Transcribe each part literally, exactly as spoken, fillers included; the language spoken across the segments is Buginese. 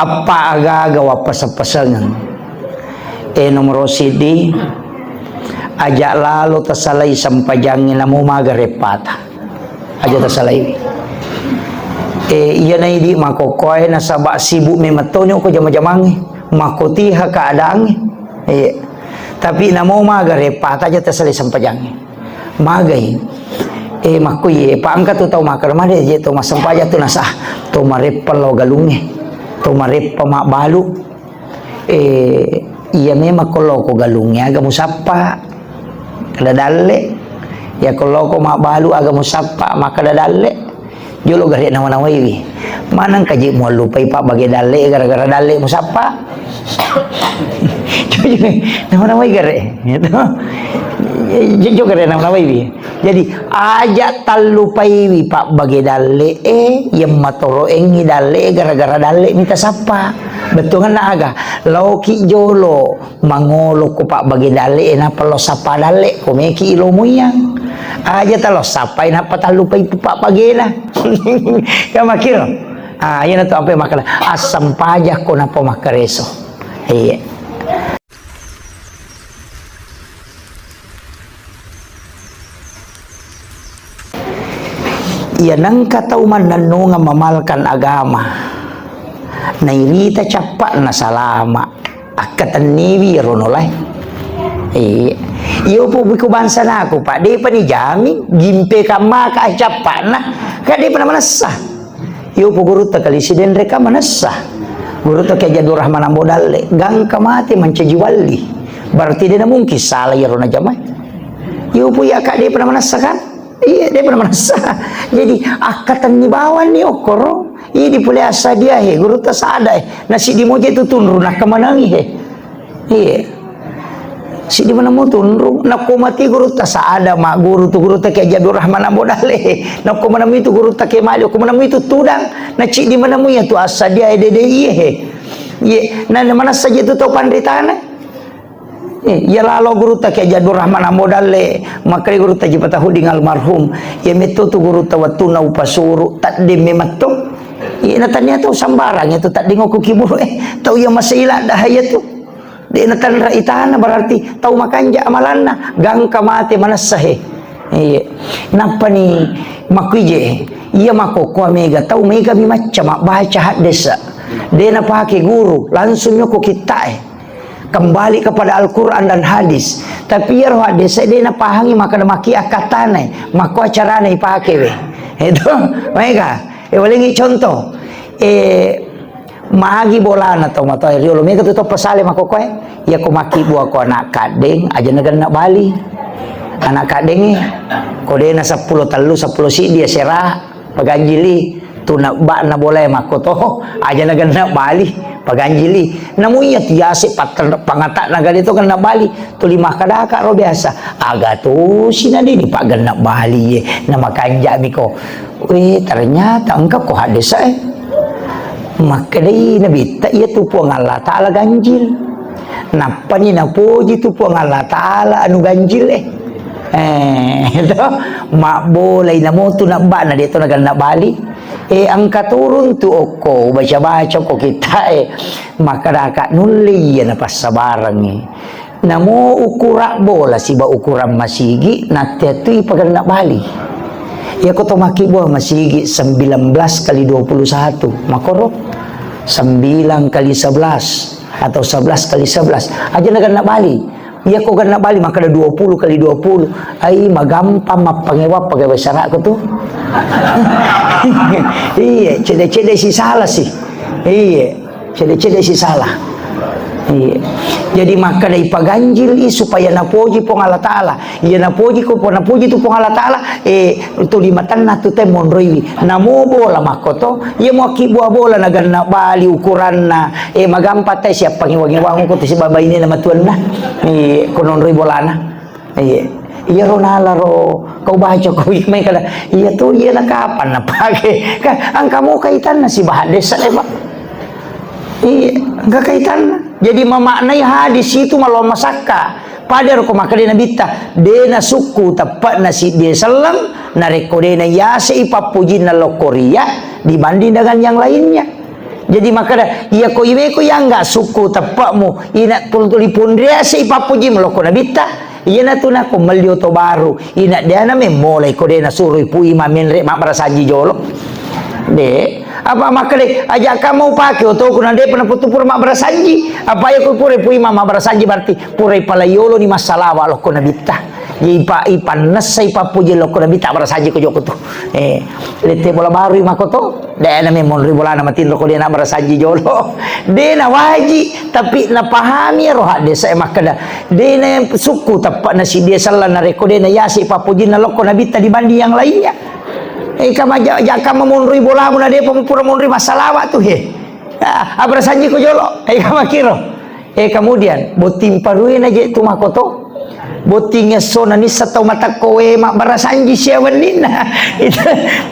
Eppa aga-aga wappaseng-pasengeng. Eh, nomoro siddi, aja lalo tasalai sempajangnge namo maga reppata. Aja tasalai. Eh, iya na idi makokkoe nasaba sibuk memang toni ko jama-jamangnge. Makotiha keadaangnge. Eh, tapi namo maga reppata aja tasalai sempajangnge. Magai. Eh, makkoi, eh, pa engka tu tau makkeda, "Made je to massempajang tu nasa, to mareppa lao galungnge, to mareppa mabbalu." Eh, iya memang ko lao ko galungnge aga musappa, kada dalle. Ya ko lao ko mabbalu aga musappa, makkeda dalle. Jolo gare nawa-nawaiwi. Maneng kaji muallupai pabbage dalle gara-gara dalle musappa. Jolo nawa-nawai gare. Gitu. Jolo gare nawa-nawaiwi. Jadi, aja tallupaiwi pabbage dalle e, yang matoroengi dalle e gara-gara dalle mita sappa. Bettuanna aga? Laoki jolo. Mangolo ko pabbage dalle e, nappa lo sappa dalle, ko meki ilo muiang. Aja talo sappai, nappa tallupai pabbagena. Ya makiro. Ah, iya na tu ampe makkeda, assempajang ko nappa makkareso. Iya. Iya nengka tau mannennungeng mamalkan agama. Nairita cappa'na salama. Akkatenniwi iyaro nolae. Iya. Iyo po biko bangsa naku, Pak, depa ni jami, gimpe kammaka cappa'na, ka depa na manessa. Iyo po gurutta kali Sidenreka manessa. Gurutta Kiai Abdul Rahman Ambo Dalle, gangka mate mancaji wali. Berarti dena mungkin salah iyaro najamai. Iyo po iya ka depa na manessa kan? Iya, depa na manessa. Jadi, akkatenni bawanni okkoro. Idi pole assadia he, gurutta sada e. Na siddi moja itu tunru, nakkamanangi he. Iya. Siddi manemu tunru, nakko mati gurutta sada, ma guru tu gurutta Kiai Abdul Rahman Ambo Dalle he. Nakko manemu itu gurutta Kiai Mali, ko manemu itu tudang, na ciddi manemu iya tu assadia e dede iye he. Iya, na manessa je tu tau panritana. Eh, iya lalo gurutta Kiai Abdul Rahman Ambo Dalle, makkeda gurutta Haji Patahudin almarhum. Iya metto tu gurutta wettunna upasuru, tadding memetto. Iya na tania tau sambarang iya tu tadding okko kiburu, eh, tau iya masei ladda iya tu. De na tanra itana berarti tau makanja amalanna, gangka mate manessa he. Iya. Nappani makkuije, iya makkokkoa mega tau mega mi macca mabbaca haddesa. De na pake guru, langsung yoko kittae. Kembali kepada Al-Quran dan hadis. Tapi iyaro hadis e de napahangi makkeda maki akkattana, makko acarana ipake we. Itu, maega. E, walengi contoh. E, magi bolana tau matoa riolo. Mega tu tau pasale makko koe. Iya ko maki bua ko anak kaddeng, aja nagenna bali. Anak kaddeng e, ko dena seppulo tellu, seppulo siddi ya sera. Paganjili, tu nabba'na bolae makkoto, aja nagenna bali, paganjili. Namu iya tu yase patter-, pangatakna gade to genna bali, tuli makkadaka ro biasa. Aga tosi na deni paggenna bali ye, na makanjami ko. Weh, ternyata engka ko haddesa e. Makkedai Nabitta iya tu Puang Allah Ta'ala ganjil. Nappani napoji tu Puang Allah Ta'ala anu ganjil e. Eh, to, mabbolai namotu nabba'na de to nagenna bali. Eh, engka turun tu okko, baca-baca ko kitta e. Makkadaka nulle iya napassabarengngi. Namo ukura bola siba ukuran masigi, nattettui pagenna bali. Iya ko to makkibua masigi sembilan belas kali dua puluh satu, makoro sembilan kali sebelas. Atau sebelas kali sebelas. Aja nagenna bali. Iya ko genna bali makkeda dua puluh kali dua puluh. Ai, magampang mappangewang pegawai syara ko tu. Iya, cede-cede si salah sih. Iya, cede-cede si salah. Iya. Jadi makkeda ipaganjil i supaya napoji Puang Allah Ta'ala. Iya napoji ko, napoji tu Puang Allah Ta'ala, eh, tuli matenna tu te monroiwi. Namo bola makkoto, iya mo akkibbua bola nagenna bali ukuranna, eh, magampa te siappangi wangi-wangi ko te sibabaine na matuanna. Eh, ko nonroi bolana. Eh, iya ro nala ro kau baca ko iya mai kada. Iya tu, iya na kapan napake? Kan angka mo kaitanna sibahan desa e, Pak. Iya, engka kaitanna. Jadi memaknai hadis itu maloang masakka. Pada ro ko makkeda Nabitta, de nasukku teppe'na siddie selleng, narekko de nayasei pappojinna lokkoria dibanding dengan yang lainnya. Jadi makkeda, iya ko iwe ko iya enggak sukku teppe'mu, ina tuli-tuli punriase ipappuji melokko nabitta, iyana tu nako melli oto baru, ina deana memmolai ko de nasuro ipu ima menre mabbarasanji jolo. De, apa makkeda, aja kamu pake otoku na depa naputtu pura mabbarasanji, apa iya ko pura ipu ima mabbarasanji berarti pura ipalaiolo ni massalawa lokko nabitta. Ipa-, ipannessai pappuji lokko nabitta mabbarasanji ko joko tu. Eh, lette bola baru i makoto. De'na memmonri bolana matinro ko de'na barasanji jolo. De'na waji, tapi napahami ero haddesa e makkeda, de'na sukku teppe'na siddi selleng narekko de'na yasi pappojinna lokko nabitta dibanding yang lainnya. Eh, kama ja-, jaka mamonroi bolamu na depa mupura monroi massalawa tu, he. Ah, abarasanji ko jolo. Eh, kama kiro. Eh, kemudian, botting paruina je tu makoto. Botting esso na nissa tau matakko we mabbarasanji sia wenninna. Itu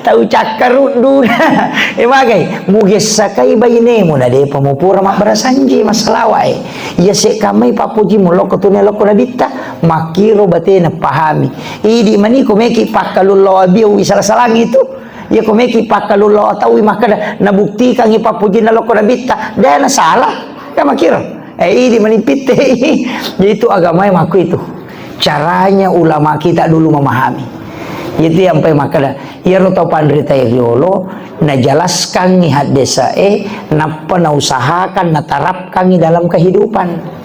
tau cakkaruddu. Eh, magai, mugessakai bainemu na depa mupura mabbarasanji massalawa e. Iya se kamai pappoji mulokko tune lokko nabitta, makkiro batena pahami. Idi maniko meki pakkalullo abia wi sala-salangi tu. Iya ko meki pakkalullo tau makkeda nabuktikangi pappojinna lokko nabitta, de na salah. Ka makkiro. Eh, idi mani pitte. Jadi itu agama e makku itu. Caranya ulama kita dulu memahami. Itu yang paling makkeda, iyaro tau panrita riolo najelaskangi haddesa e, nappa nausahakan natarapkangi dalam kehidupan.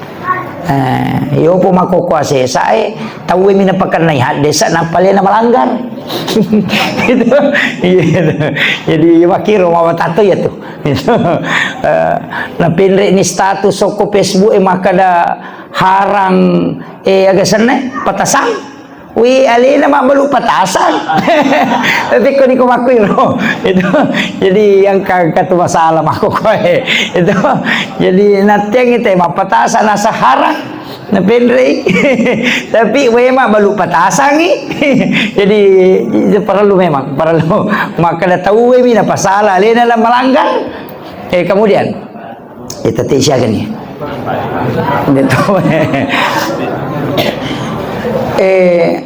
Eh, yopo makkokkoe sesa e, tauwe mi napakennai haddesa nappa lena malanggar. Gitu. Iya, gitu. Jadi makkiro mawatato ya tu. Gitu. Eh, napenre ni status sokko Facebook e makkeda harang, eh, aga senna e? Patasang. Wi, alena mabbalu patasang. Tapi ko niko makkuiro. Itu. Jadi yang ka-, katu masalah makkokkoe. Itu. Jadi nattiang ite mappatasang nasa harang. Napenrei. Tapi we mabbalu patasangi. Jadi itu perlu memang, perlu. Makkeda tauwe mi napasala, alena la malanggar. Eh, kemudian Ita te siaga ni? Betul. Eh,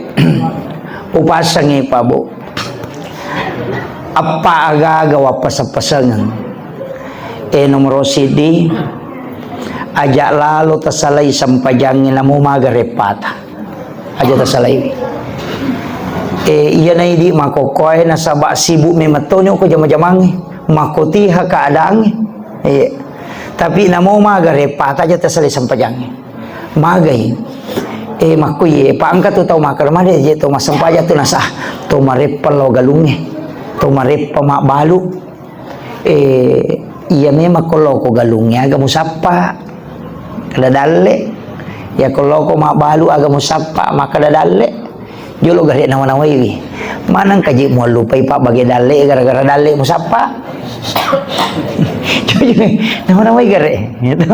upasangi Pak Bu. Apa aga-aga wappaseng-pasengeng. Eh, nomor sidi, aja lalo tasalai sempajangi namu maga repata. Aja tasalaiwi. Eh, iya na idi makkokkoe nasaba sibuk memettoni ko jama-jamangnge. Makkotiha keadaangnge. Iya. Tapi namo maga repata aja tasalai sempajangnge. Magai. Eh, makkuye, pa engka tu tau makkeda made je to massempajang tu nasa. To mareppa lo galungnge. To mareppa mabbalu. Eh, iya memang ko loko galungnge aga musappa. Kada dalle. Ya ko loko mabbalu aga musappa, makkada dalle. Jolo gare nawa-nawaiwi. Maneng kaji muallupai pabbage dalle gara-gara dalle musappa. Jolo nawa-nawai gare. Gitu.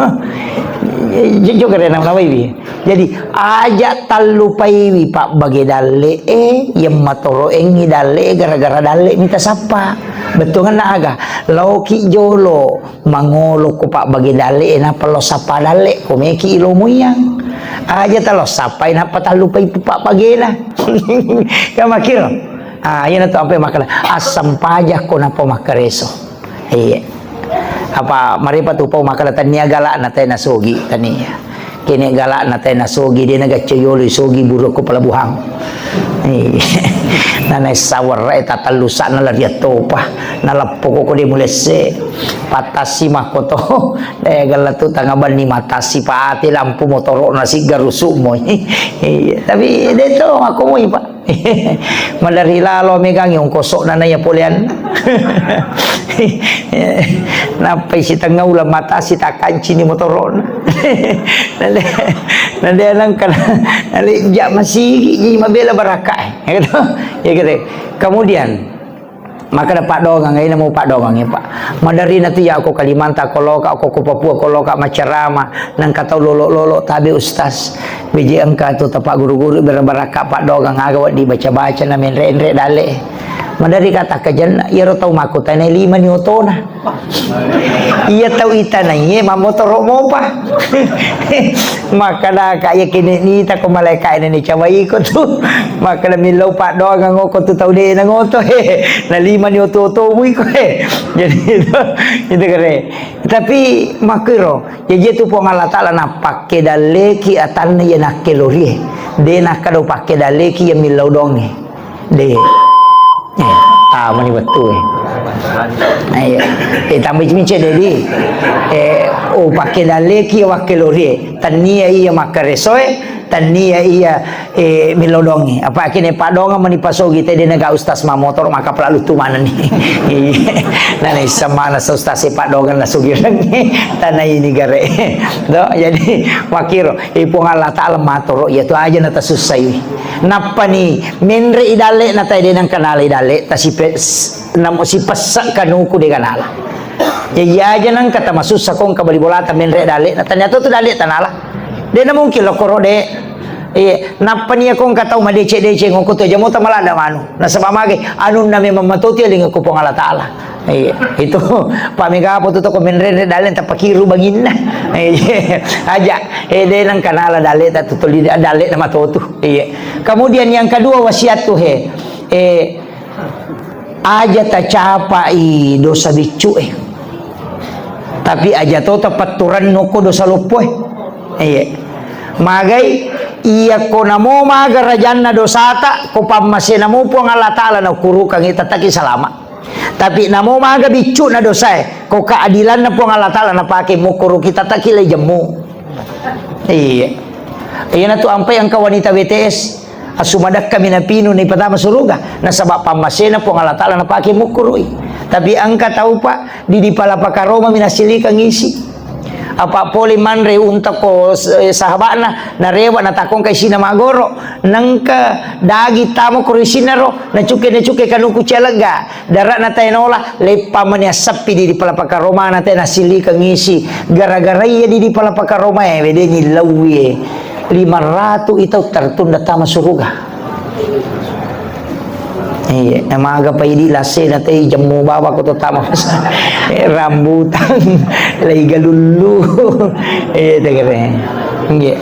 Jolo gare nawa-nawaiwi. Jadi, aja tallupaiwi pabbage dalle e, yemma toroengngi dalle e gara-gara dalle mita sappa. Bettuanna aga? Laoki jolo mangolo ko pabbage dalle e, nappa lo sappa dalle, ko meki ilo muiang. Aja talo sappai nappa tallupai pabbagena. Kamakiro. Ah, iyana tu ampe makkeda, assempajang ko nappa makkareso. Iya. Apa marepa tu pau makkeda, tania galakna tae nasogi, tania. Kene galakna tae nasogi, de nagacco yolo isogi buruk ko pelabuhan. Iya. Nana sawarra e tatellu sa na lari attopa. Naleppoko ko de mulesse. Patasi makkoto. De gella tu tanga banni matasi pate lampu motoro na sigga rusuk moi. Iya. Tapi de to makko moi, Pak. Maderri lalo megangi ongkosokna naiya poleanna. Nappai sitengnga uleng matasi takkancini motorona. Nade, nade nangka, nade ja masigi ji mabela baraka e. Ya gitu. Ya gitu. Kemudian, makkeda paddoangeng, ina mau paddoangeng, Pak. Maderri na tu ya ko Kalimantan ko loka, ko, ko Papua ko loka macerama. Nangka tau lolo-lolo tabe ustaz. Beje engka tu tapa guru-guru bara-, barakka paddoangeng aga wedding baca-baca na menre-enre dalle. Maderri kata kajenna, iyaro tau makkutanai lima ni otona. Iya tau itanaiye mammotoro mopa. Makkadaka iya kene nita ko malaika ini ni cawaiko tu. Makkada millau paddoangang oko tu tau de na ngoto. Na lima ni oto-oto mui ko. Jadi itu, itu kere. Tapi makkiro, jaji tu Puang Allah Taala napakke dalleki atanna iya nakkelorie. De nakkado pakke dalleki iya millau donge. De. Eh, tamani wettu, eh. Eh, iya. Eh, tambai cimice, dedi. Eh, oh, pakke dalleki wakkelorie. Tania iya makkaresoe, tania iya, eh, milodongi. Apa kene padonga mani pasogi tede naga ustaz mamotoro maka pelalu tu mana ni. Iya. Nana isama na ustaz e padonga na sugirengi. Tanah ini gare. Do, jadi makiro, eh, Puang Allah Taala matoro, iya tu aja na tasussai. Nappani menre i dalle na tae de nangka nala i dalle, ta sipe-, s-, namo sipessa kanuku de ganala. Ya iya aja nangka tamasussa kong kabali bolata menre dalle na tanya tu dalle tanala. De na mungkin lo koro de. Iya, nappani ya kong katau madece-dece ngoko tu aja mota malada manu. Nasaba mage anunna memang matoti aling ko Puang Allah Taala. Iya, itu Pak Mega apa tu toko menre dalle tapakiru banginna. Iya, aja. Eh, de nang kanala dalle ta tutuli dalle na matotu. Iya. Kemudian yang kedua wasiat tu he. Eh, aja tacapai dosa biccu e. Tapi aja to tapatturanno ko dosa loppo e. Iya. Magai iya ko namo maga rajanna dosata, ko pammasena mo Puang Allah Taala na ukurukangi tataki salama. Tapi namo maga biccu'na dosae, ko keadilanna Puang Allah Taala napake mukkuruki tataki lai jemmu. Iya. Iyanatu ampai engka wanita B T S, assumadakka minapinu naipatama suruga, nasaba pammasena Puang Allah Taala napake mukkurui. Tapi engka tau, Pak, di, di palapa karoma minasilikang isi. Apa pole manre unta ko s-, eh, sahaba'na, narewa natakongka isina magoro, nengka dagi tamo ko risinna ro, nacuke-nacuke kanuku cialegga, dara'na tae nola, leppa mani assappi di, di palapa karomana tae nasilikang isi, gara-gara iya di, di palapa karomae, wedengi lauwie, lima ratu itau tertunda tama suruga. Iya, maga paidi lasena tei jemmu baba ko to tama. Eh, rambutan, lai galullu. Eh, tegere. Iya.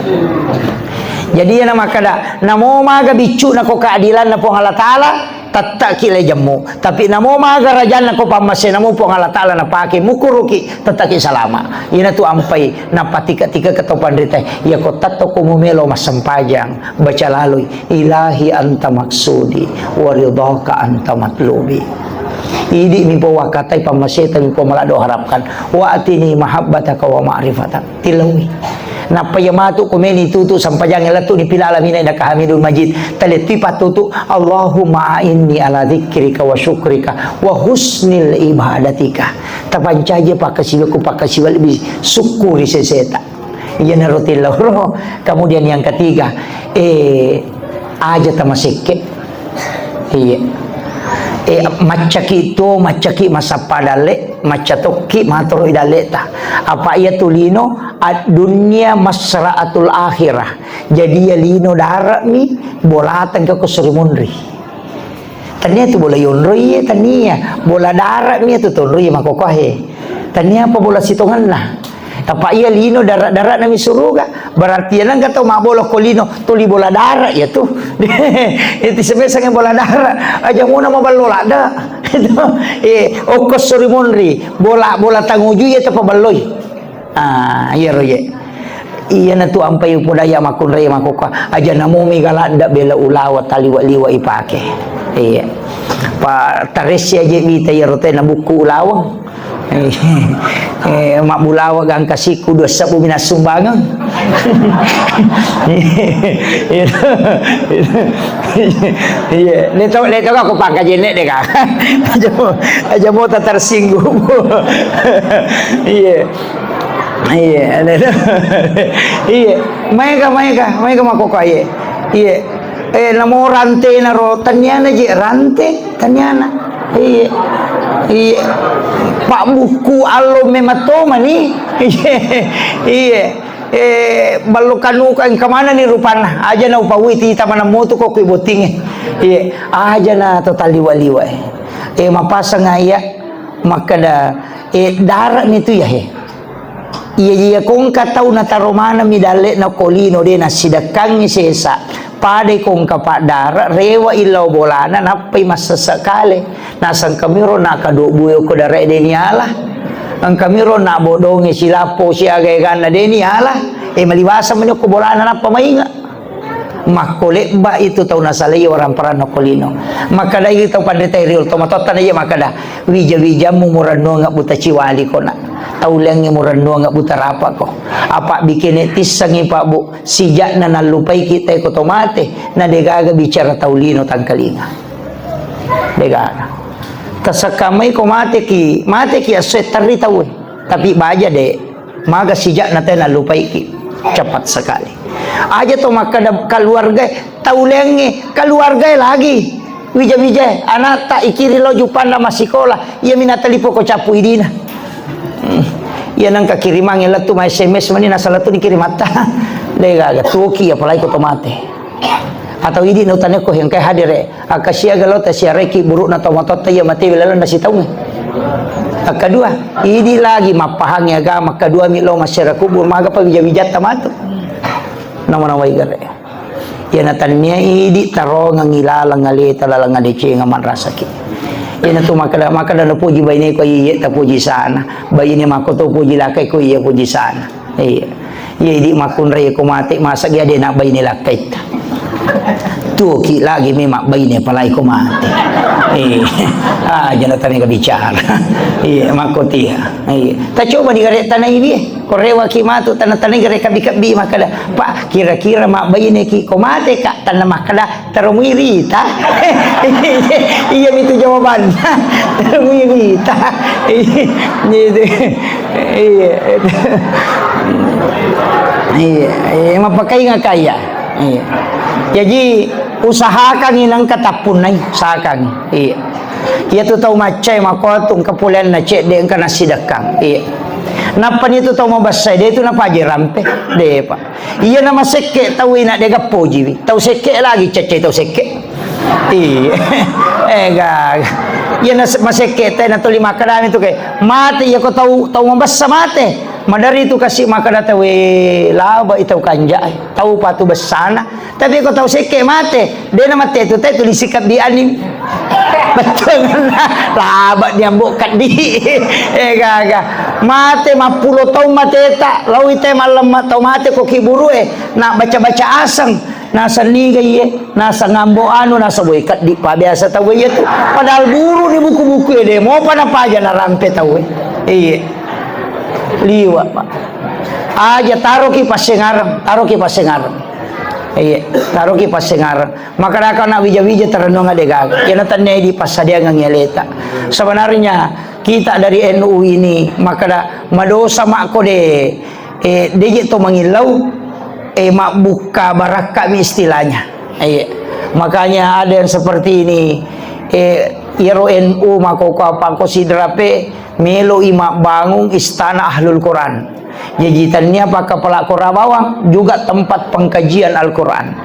Jadi iya na makkada, namo maga biccu na ko keadilan na Puang Allah Taala, tettaki lai jemmu. Tapi namo maga rajanna ko pammasena mo Puang Allah Taala napake mukuruki, tettaki salama. Iyanatu ampai napatika-tika ke tau panrita. Iya ko tetto ko mumelo massempajang, baca lalui. Ilahi anta maksudi, wa ridhaka anta matlubi. Idi mi po wakatai pammaseta mi po malado harapkan. Wa atini mahabbataka wa ma'rifatak. Tilaui. Nappa iya matu ko meni tutu sampajang lettu ni pila alamina innaka hamidun majid. Talettui patutu. Allahumma a'inni ala dzikrika wa syukrika wa husnil ibadatika. Tapancaji pakkasiwiku pakkasiwa lebbi syukuri seseta. Iyanaro tillauro. Kemudian yang ketiga, eh, aja tamasekke. Iya. Eh, maccaki to, maccaki masappa dalle, macca tokki matoro i dalleta. Apa iya tulino, ad-dunya masra'atul akhirah. Jadi iya lino darami, bolateng ke ko suri munri. Tania tu bola yonroi, tania. Bola darat mi tu tonroi makokohe. Tania apa bola sitonganna. Apa iya lino darat-darat nami suruga. Berarti iya nengka tau mabbola ko lino, tuli bola darat iya tu. Itu semesang bola darat. Aja muna maballo ladda. Itu. Eh, okko suri monri. Bola, bola tanguju iya tu paballoi. Ah, iyaro ye. Iyanatu ampai upodaya makkunrai makkokka, aja namomi galadda bela ulawa taliwa-liwa ipake. Iya. Pa taresi aja mita iyaro tena bukku ulaweng. Eh, mabbulawa gangka siku dua sebbu minassumbangeng. Iya. Iya. Iya. Leto, leto aku pangka jenek deh, Kak. Aja mau, aja mau tak tersinggung. Iya. Iya, ada tu. Iya, maega, maega, maega makkokko, iya. Iya. Eh, namo rante naro, taniana je rante, taniana. Iya. Iya. Pak buku allo memang tomani. Iya. Iya. Eh, ballo kanuka engka manani rupanna. Aja na upawui tita maneng motu ko kui bottingnge. Iya, aja na to taliwa-liwa. Eh, mapasang iya makkeda, eh, dara ni tu ya he. Iya, iya, kongka tau nataro maneng mi dalle'na ko lino de nassidekkangngi sesa. Padai kongka paddara, rewa illau bolana, nappai massessa kale. Nasang kamiro na kadobbu ko dara de niala. Engkamiro na bodonge silappo siaga eganna de niala. E maliwasa mani ko bolana nappa mainga. Makko lebba itu tau nasalai orang peran ko lino. Makkadai tau panrita riol to matotta na iya makkada, wija-wijammu murennuang buta ciwali kona. Tau liangnge murennuang buta rapa ko. Apa bikene tissangi Pak Bu, sijakna nallupai kita ko to mate, na degaga bicara tau lino tangkalinga. Degaga. Tasekkamai ko mateki, mateki asso terri tau. Tapi baja de. Maga sijakna te nallupaiki. Cepat sekali. Aja to makkada keluarga, tau liangnge, keluarga lagi. Wija-wija, anakta ikiri lo jupanna massikola, iya mina talipo ko cappu idina. Hmm. Iya nangka kirimangnge lettu ma S M S mani nasala tu dikirimatta. Degaga tuoki apalagi ko to mate. Atau idi na utane ko yang kai hadere. Akkasiaga lo tasiareki burukna tomatoatta iya mate lalenna sitaungnge. Akkadua, idi lagi mappahangi agama, akkadua mi lo masyarakat kubur, maga pa wija-wijatta matu. Nama-namai gare. Iya na tannia idi tarongang ilaleng aleta laleng adecenga manrasaki. Iya na tu makkada, makkada napoji baine ko iya tapoji sana. Baine makko to poji lakai ko iya poji sana. Iya. Iya, idi makkunrai ko mate, masa dia de nak baine lakkaitta. Tuoki lagi memang baine palai ko mate. Iya. Ah, jana tane bicara. Iya, makko tia. Iya. Ta coba di gare tanai bi. Ko rewa ki matu tanah-tanah gare kabi-kabi makkada. Pak, kira-kira mak baine ki ko mate kak tanah makkada. Terus muirita. Iya, itu jawabanna. Terus muirita. Iya, itu. Iya, itu. Iya, iya, mapakainga kaya. Iya. Jadi, usahakan inang katappunai, usahakan. Iya. Iya tu tau maccai makotu engka pulenna cedde engka nasidekkang. Iya. Nappa ni tu tau mabessai de tu napaje rampe. De, Pak. Iya na masekke tau ina de gappojiwi. Tau sekke lagi cecce tau sekke. Iya. Eh, gaga. Iya na se-, masekke te na tuli makkadami tu ke. Mate iya ko tau, tau mabessa mate. Madari tu kasi makkada tau, eh, laba i tau kanja, eh. Tau patu bessana. Tapi ko tau sekke mate, de na mate tu te tuli sikabbi ani. Betul. Laba diambo kaddi. Eh, gaga. Mate mappulo taung mateta, lawi te mallemma tau mate ko kiburu e. Na baca-baca aseng, naseng niga iye, naseng ambo anu, naseng boy keddi pa biasa tau iye tu. Padahal buru di buku-buku e de mopa napaja narampe tau e. Iye. Liwa, Pak. Aja taroki passengareng, taroki passengareng. Iye, taroki passengareng. Maka daka na wija-wija terenung ade gaga. Yana tenne di passadiangang aleta. Sebenarnya kita dari N U ini, maka da madosa makko de Eh, deje to mangillau, eh, mabbukka barakka mi istilahnya. Eh, makanya ada yang seperti ini, eh, iyaro N U mako ko apa ko sidrape melo i mabbangung istana Ahlul Quran. Jaji tania pakkapala Quran bawang juga tempat pengkajian Al-Quran.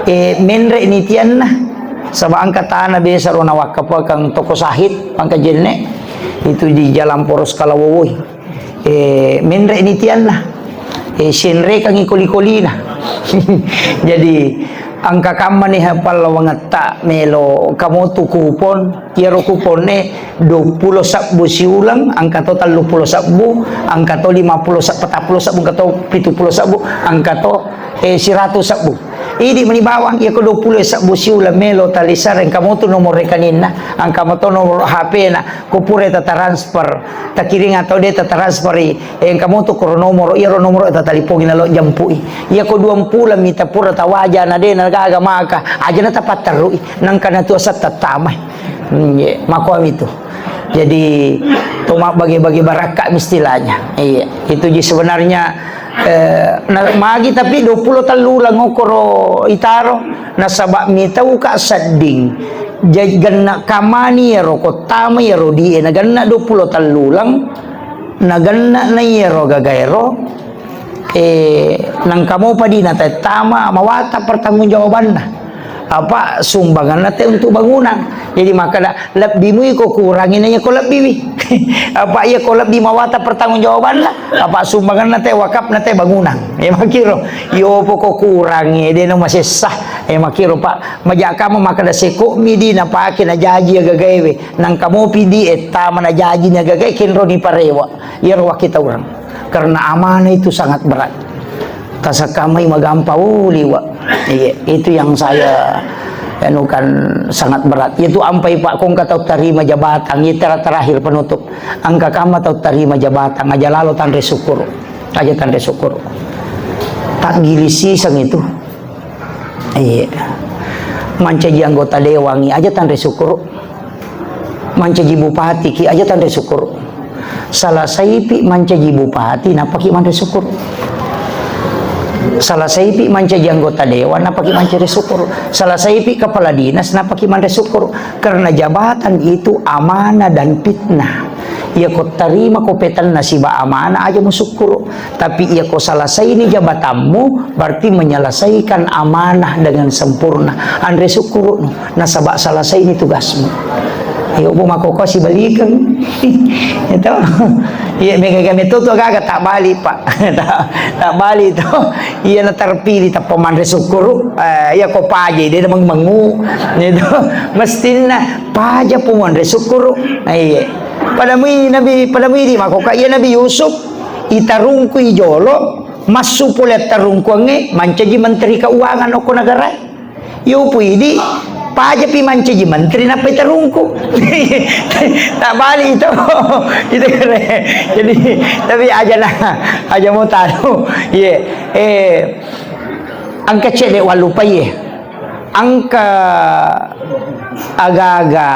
Eh, menre ni tianna, saba engka tana biasa ro nawakkapakang toko sahid pangkajenne itu di Jalan Poros Kalawowoi. Eh, menre ni tianna. Eh, senrekangi koli-kolina. Jadi, engka kammani ha pallawangetta melo kamotu kupon, iyaro kuponne duappulo sebbu siuleng, engka to telluppulo sebbu, engka to limappulo se-, patappulo sebbu, engka to pituppulo sebbu, engka to, eh, siratu sebbu. Idi meni bawang, iya ko duappulo sebbu siuleng melo talisareng, engka motu nomor rekeninna, engka moto nomor H P-na, ko pura tata transfer, takiring atau de tata transfer i, eh, engka moto koro nomoro, iyaro nomoro tatalipongi nalo jampui. Iya ko duampuleng mita pura tawaja na de na gaga maka, aja na tapatterui, nangka na tu asat tattamai. Hmm, iya, makoami tu. Jadi, to mabbage-bage barakka mi istilahnya. Iya, itu ji sebenarnya, eh, na-, magi tapi duappulo tellu uleng okkoro itaro, nasaba mitauka sedding. Jadi, genna kamani ero kottama ero die, na genna duappulo tellu uleng, na genna na ero gagaero, Eh, nangka mopa dina tama mawatang pertanggungjawabanna. Apa sumbanganna te untuk bangunan. Jadi makkeda, lebbi mui ko kurangi na iya ko lebbiwi. Apa iya ko lebbi mawatang pertanggungjawabanna, apa sumbanganna te, wakafna te bangunan. Eh, makkiro, yopo ko kurangi, de na masessa. Eh, makkiro, Pak, majakka mo makkeda seko mi di napake na jaji agagaewe. Nangka mopi di e tama na jaji na agagae kenro ni parewa. Iyaro wakkitaureng. Karena amanah itu sangat berat. Tasakkamai magampa, oh, liwa. Iya, itu yang saya anukan sangat berat. Itu ampai Pak kongka tau tarima jabatan, itu tera-, terakhir penutup. Angka kama tau tarima jabatan, aja lalo tanre syukur. Aja tanre syukur. Tak gilisiseng itu. Iya. Mancaji anggota dewangi aja tanre syukur. Mancaji bupati ki aja tanre syukur. Salasaipi mancaji bupati, napaki manre syukur. Salasaipi mancaji anggota dewan, napaki manre syukur. Salasaipi kepala dinas, napaki manre syukur. Karena jabatan itu amanah dan fitnah. Iya ko tarima ko petenna siba amanah, aja musyukur. Tapi iya ko salasaini jabatanmu, berarti menyelesaikan amanah dengan sempurna. Anre syukuru'nu, nasaba salasaini tugasmu. Iya, bu makkokko sibalikeng. Itu. Iya, mega-mega metto tu aga-aga tak balik, Pak. Tak, tak balik tu. Iya, na terpilih, tappa manre syukuru. Eh, iya ko paja, de na mengu-mengu. Itu. Mestinna paja pu manre syukuru. Nah, iya. Pada mui Nabi, pada mui di makkokka, iya Nabi Yusuf. Itarungkui jolo, massu pole attarungkuangnge, mancaji menteri keuangan okko negara. Yo pui di, pajapi mancaji menteri, nappa itarungku. Tak balik itu. Itu kere. Jadi, tapi aja na, aja mau tahu. Iya. Eh, angka cedde wallupai, eh. Angka aga-aga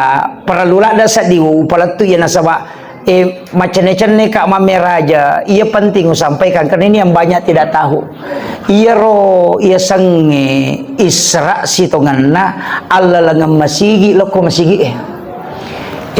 parellu ladda seddi upalettu, iya nasaba Eh, macenne-cenne ka mammeraja, iya penting usampaikan karena ini yang banyak tidak tahu. Iyaro iya sengnge Isra sitongenna allalengeng masigi lokko masigi e.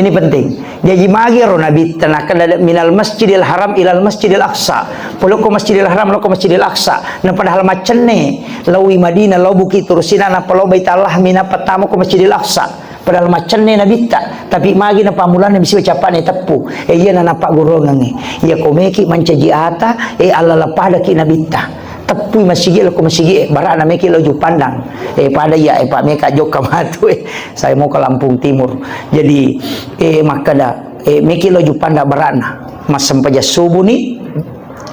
Ini penting. Jaji magi ro Nabitta nakkeda minal Masjidil Haram ilal Masjidil Aqsa. Polokko Masjidil Haram lokko Masjidil Aqsa. Na padahal maccenne, laowi Madinah, lao Bukit Tursina, nappa lao Baitallah, mina pattama ko Masjidil Aqsa. Padahal maccenne Nabitta, tapi magi na pammulana bisi cappa'na teppu. E, iyana nappagguruangengnge. Iya ko meki mancaji ata, e, allala padaki Nabitta. Teppui masigi, lokko masigi e, bara'na meki lo Juppandang. E, pada iya, e, pa meka jokka matu, e. Saya mau ke Lampung Timur. Jadi, e, makkeda, e, meki lo Juppandang bara'na. Massempajang subuh ni,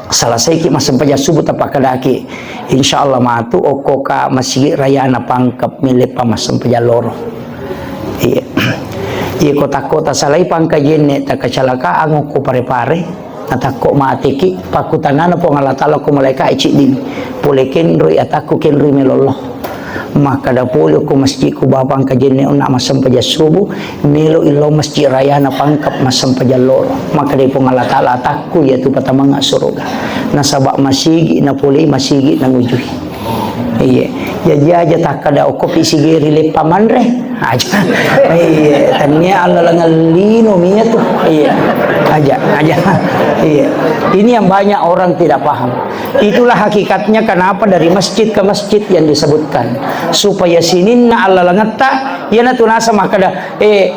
Salasaiki massempajang subuh tapakkedaki, insya Allah matu okko ka masigi rayana Pangkep milleppa massempajang loro. Iya. Iya, ko takko tasalai Pangkep jenne takacalakaan okko Pare-Pare, natakko mateki, pakkutangana Puang Allah Taala ko malaika e ciddimi, pole kenroi atakku kenroi melollo. Makkeda pole ko masjidku bapang kajenne onna massempajang subuh, melo illau masjid rayana Pangkep massempajang loro. Makkeda Puang Allah Taala, atakku iyatu patamangnga suruga. Nasaba masigi napolei masigi nangujui. Iya. Jaji aja takkeda okko pi sigeri leppa manre. Aja. Iya, tania allalengeng lino miyatu. Iya. Aja, aja. Iya. Ini yang banyak orang tidak paham. Itulah hakikatnya kenapa dari masjid ke masjid yang disebutkan. Supaya sininna allalengetta, iyanatu naseng makkeda, eh,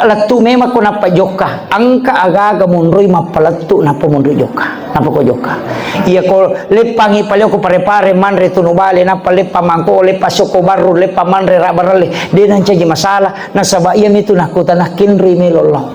lettu memang ko nappa jokka. Engka aga-aga monroi mappalettu nappa monroi jokka. Nappa ko jokka. Iya ko leppangi paleo ko Pare-Pare manre tunu bale, nappa leppa mangko, leppa soko barru, leppa manre rabarelle. De nancaji masalah, nasaba iyamitu nakkutana kenroi melo lao.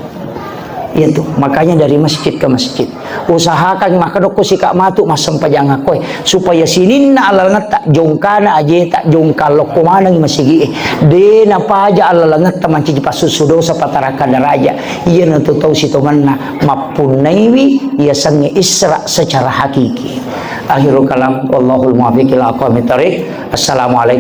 Iyatu, makanya dari masjid ke masjid. Usahakan makkeda okko sika matu massempajang akkoe, supaya sininna allalengetta, jongkana ajeta, jongka lokko manengi masigi e. De napaja allalengetta mancaji passusu dosa, patarakka daraja. Iyanatu tau sitongenna mappunnaiwi yasengnge Isra secara hakiki. Akhirul kalam, wallahul muwaffiq ila aqwamit thariq. Assalamualaikum.